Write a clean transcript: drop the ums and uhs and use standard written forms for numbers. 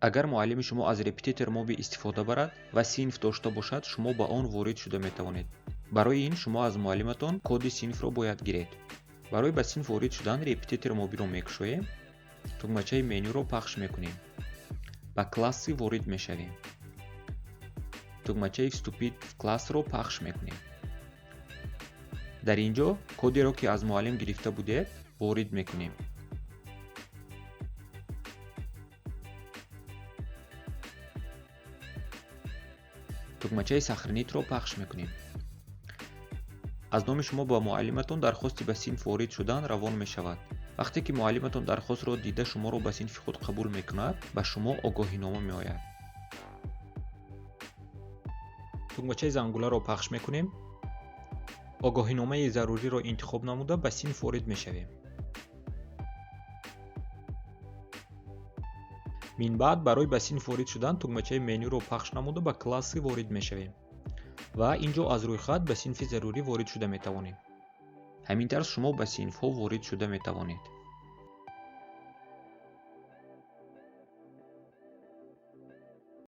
Агар муаллими шумо аз Репетитор Моби истифода барад ва синф дошта бошад, шумо ба он ворид шуда метавонед. Барои ин шумо аз муаллиматон коди синфро бояд гиред. Барои ба синф ворид шудан Репетитор Мобиро мекушоем, тугмачаи менюро пахш мекунем. Ба классы ворид мешавем. Тугмачаи «Вступить в класс»-ро пахш мекунем. Дар ин ҷо кодеро, ки аз муаллим гирифта будед, ворид мекунем. Тугмачаи «Сохранить»-ро пахш мекунем. Аз номи шумо ба муаллиматон дархости ба синф ворид шудан равон мешавад. Вақте ки муаллиматон дархостро дида, шуморо ба синфи худ қабул мекунад, ба шумо огоҳинома меояд. Тугмачаи зангуларо пахш мекунем. Огоҳиномаи заруриро интихоб намуда, ба синф ворид мешавем. Минбаъд барои ба синф ворид шудан тугмачаи менюро пахш намуда, ба классы ворид мешавем ва ин ҷо аз рӯйхат ба синфи зарурӣ ворид шуда метавонем. Ҳамин тарз шумо ба синфҳо ворид шуда метавонед.